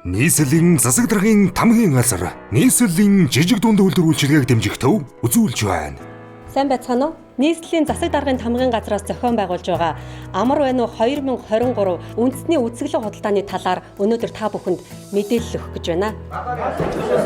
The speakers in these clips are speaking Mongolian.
Нийслэлийн засаг даргын тамгийн газар нийслэлийн жижиг дунд үйлдвэр үйлчилгээг дэмжих төв үзүүлж байна. Сайн байцгаана уу? Нийслэлийн засаг даргын тамгын газраас зохион байгуулж байгаа Амар байна уу 2023 үндэсний үзэсгэлэн худалдааны талаар өнөөдөр та бүхэнд мэдээлэл өгөх гэж байна.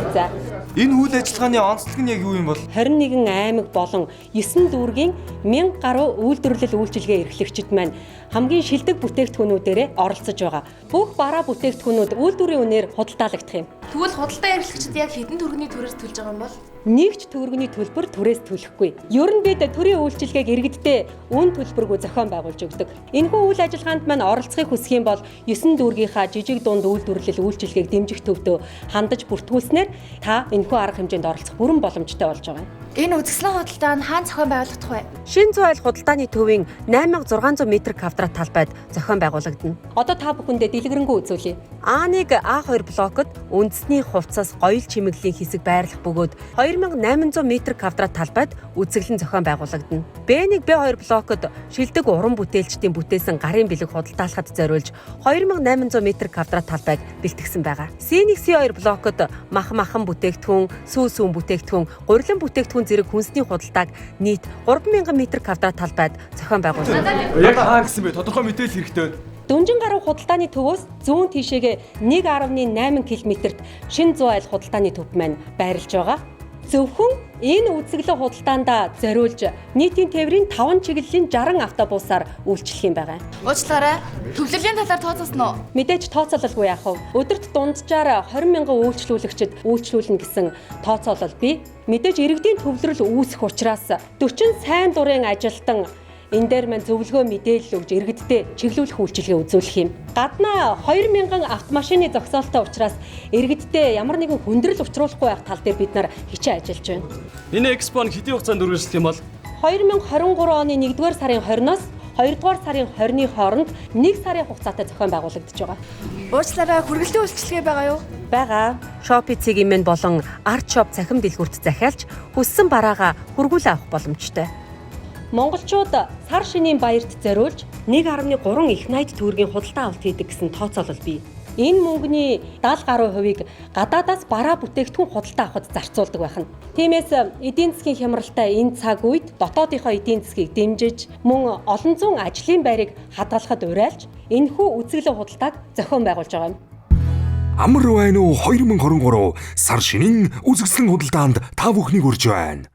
За, Энэ үйл ажиллагааны онцлог нь яг юу юм бол? 21 аймаг болон 9 дүүргийн 1000 гаруй үйлдвэрлэл үйлчилгээ эрхлэгчид маань хамгийн шилдэг бүтээгдэхүүнүүдээрээ оролцож байгаа. Бүх бараа бүтээгдэхүүнүүд үйлдвэрийн үнээр худалдаалагдах юм. Тэгвэл худалдаа эрхлэгчид яг хэдэн төгрөгийн түрээс төлж байгаа юм бол? Нэг ч төгрөгийн төлбөр түрээс төлөхгүй. Ер нь бид төрийн үйлчилгээг иргэддээ үн төлбөргүй зохион байгуулж өгдөг. Энэхүү үйл ажиллагаанд маань оролцохыг хүсэх юм бол 9 дүүргийнхаа жижиг дунд үйлдвэрлэл үйлчилгээг дэмжих төвдөө хандаж бүртгүүлснээр та энэхүү арга хэмжээнд оролцох бүрэн боломжтой болж байгаа юм. Энэ үзэсгэлэн худалдаа нь хаана зохион байгуулагдах вэ? Шин зүй айл худалдааны төвийн 8600 м квадрат талбайд зохион байгуулагдана. Одоо та бүхэндээ дэлгэрэнгүй үзүүлье. А1 А2 блокод үндэсний хувцас гоёл чимэглэлийн хэсэг байрлах бөгөөд 2800 м квадрат талбайд үзэсгэлэн зохион байгуулагдана. Б1 Б2 блокод шилдэг уран бүтээлчдийн бүтээсэн гарын бэлэг худалдаалахад зориулж 2800 м квадрат талбайг бэлтгэсэн байгаа. С1 С2 блокод мах махан бүтээгдэхүүн, сүү сүүн бүтээгдэхүүн, гурилан бүтээгдэхүүн зэрэг хүнсний худалдааг нийт 3000 м квадрат талбайд зохион байгуулна. Яг хаана гэсэн бэ? Тодорхой мэдээлэл хэрэгтэй байна. Дүнжин гаруй худалдааны төвөөс зүүн тишээгээ 1.8 км-т шин зүү айл худалдааны төв маань байрлаж байгаа. Зөвхөн энэ үзэсгэлэн худалдаандаа зориулж нийтийн тээврийн 5 чиглэлийн 60 автобусаар үйлчлэх юм байгаа. Уучлаарай. Төвлөрлийн талаар тооцоосон уу? Мэдээж тооцоололгүй яах вэ? Өдөрт дунджаар 20 мянган үйлчлүүлэгчид үйлчлүүлнэ гэсэн тооцоолол бий. Мэдээж иргэдийн төвлөрөл үүсэх учраас 40 сайн дурын ажилтан энэ дээр маань зөвлөгөө мэдээлэл өгж иргэддээ чиглүүлэх үйлчилгээ үзүүлэх юм. Гаднаа 2000 автомашины зогсоолтой учраас иргэддээ ямар нэгэн хүндрэл учруулахгүй байх тал дээр бид нар хичээн ажиллаж байна. Энэ экспо нь хэдийн хугацаанд үргэлжлэх юм бол? 2023 оны 1-р сарын 20-ноос 2-р сарын 20-ны хооронд 1 сарын хугацаатай зохион байгуулагдаж байгаа. Уучлаарай. Хүргэлтийн үйлчилгээ байгаа юу? Байгаа. Shopee цэгийн мэн болон Art Shop цахим дэлгүүрт захиалж хүссэн бараагаа хүргүүлэн авах боломжтой. Монголчууд сар шинийн баярт зориулж 1.3 их найд төгрөгийн худалдан авалт хийдэг гэсэн тооцоолол бий. Энэ мөнгөний 70 гаруй хувийг гадаадаас бараа бүтээгдэхүүн худалдан авахд зарцуулдаг байх нь. Тиймээс эдийн засгийн хямралтай энэ цаг үед дотоодынхоо эдийн засгийг дэмжиж, мөн олон зуун ажлын байрыг хадгалахад уриалж, энэхүү үзэсгэлэн худалдааг зохион байгуулж байгаа юм. Амар байна уу 2023 сар шинийн үзэсгэлэн худалдаанд та бүхнийг урьж байна.